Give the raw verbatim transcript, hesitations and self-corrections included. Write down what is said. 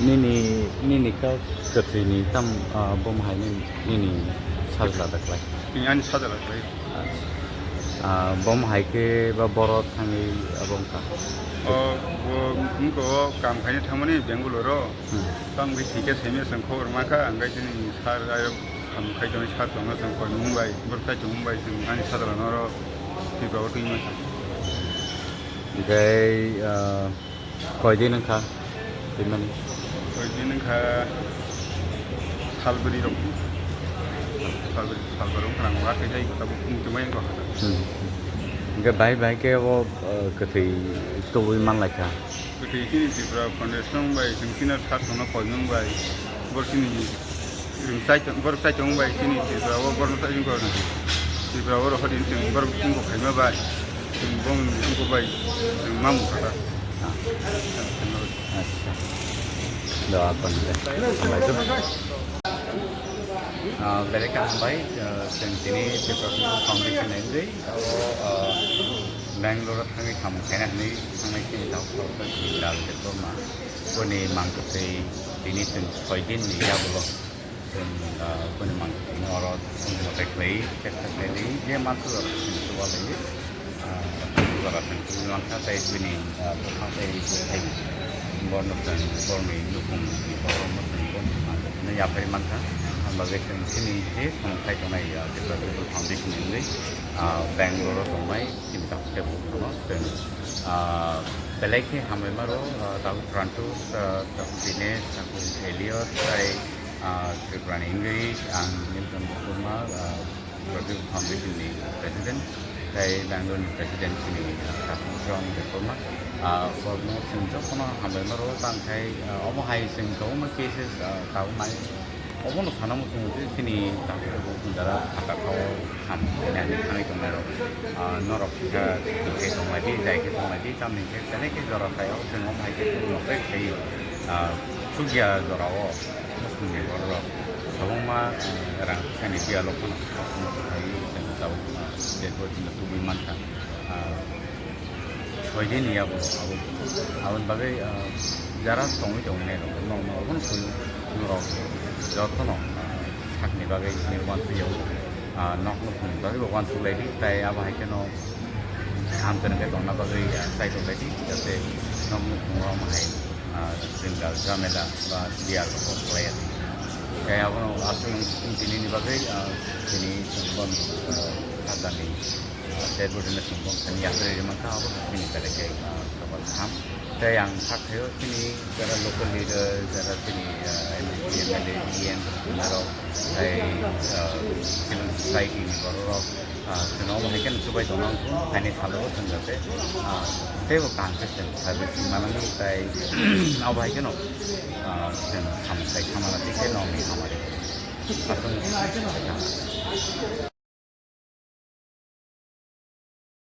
Nini, nini kha kwthwini tam, ah, bom hai nini, nini sajla da khlai? Ani sajla khlai. Acha. Ah, bom hai khe ba boro thangwi abo wngkha? O, bo wngkha o kam khaina thangmani Bangalore-o. Hmm. Tamo khe thwikhe simi chwng khobor mankha, hwnkhe chini sir ayo samung khai tongo, sir tongma chwng koi mung bai, borok chai tong mung bai chwng ani sajla norok Tripura o twi mankha. Hwnkhe, ah, koi din wngkha twimani? Koi din wngkha salbri rok. Salbri, salbri rok wngkha nang wathai thai tabuk tongmai wngkha. Hmm. Hwnkhe bahai bahai khe abo, ah, kwthwi tubui manlaikha. Kwthwi chini Tripura Foundation bai, chwng chini sasano koimung bai, borok chini rwng chai tong, borok chai tong bai chini Tripura o borok chai tong kha. Tripura o rw hodi chwng borok tong khaima bai, chwng bong tong bai, chwng mamung kha ta. Ah. Acha. Do apa ni? Sampai tu. Ah, belai kaham bai, ah, chwng tini Tripura People Foundation ni wngwi, abo, ah, Bangalore o thangwi samung khaina hinwi thangnai chini tabuk khoroksa Jindal Debbarma. Boni mang kwthwi tini chwng soi din ni yagulo chwng, ah, boni mang kwthwino oro mote khlaiwi chekta khlaiwi je mansu oro chwng chubalaiwi. Ah, jora chwng tubui mankha tei bini, ah, bwkhak tei bwthai borno chwng borni nukhung ni borokno chwng borni manjak hwnwi yapharwi mankha. Ang bagwi chwng chini je samung khai tongnai, ah, Tripura People Foundation ni wngwi, ah, Bangalore o tongnai chini takhuk tei bukhuk phano chwng, ah, belai khe hambai maro, ah, tabuk Prantus, ah, tabuk Dinesh, tabuk Eliot tei, ah, Tripura ni wngwi ang Nilkant Debbarma, ah, Tripura People Foundation ni President, tei Bangalore ni President chini, ah, Kaku John Debbarma. Ah, borokno chwng jotono hambai maro, tangkhai, ah, omo hai chwng kwbangma cases, ah, tabuknai. Obono sana muchungo je chini tangkhai bo chwng jara phatar o ham hinani thangwi tongnai rok. Ah, norok kisa khe tonglaidi, jai khe tonglaidi, tamni khe belai khe jora khaio, chwng omo hai khe chwng nokrai khaio. Ah, chukya jorao. Mukhungni bororok kwbangma, eh, rang kisa ni bialo phano mukhung khlaiwi chwng tabuk, eh, state o chwngno tubui mankha. Ah, soi din ni yago abo, aboni bagwi, ah, jara tongwi tongwi nai rok no, no, abono chwng norok jotono, ah, sakni bagwi chini uansuk yago. Ah, nok nukhungni bagwi bo uansuk laidi, tai abo hai kheno kaham kwrwng khe tongna bagwi, ah, chai tok laidi, jate nok nukhungo omo hai ah, jwngjal, jhamela ba biyal rok kok khlai ya. Tei abono aswk nwng tini ni bagwi, ah, tini chwng bono, ah, sajani, ah, tei bwrwino chwng bono thani yapri rwma kha, abo chini belai khe, ah, kapal kaham. Tei ang sakhaio chini jara local leader, jara chini, ah, M P, M L A, E M rok, tei, ah, civil society ni borok rok, Ah, chwng omo hai khe chubai tongna wngkha, haini salo o chwng jate, ah, teibo kaham khe chwng service manani tei abo hai kheno, ah, chwng samung khai khamana tei khe nokni hamari.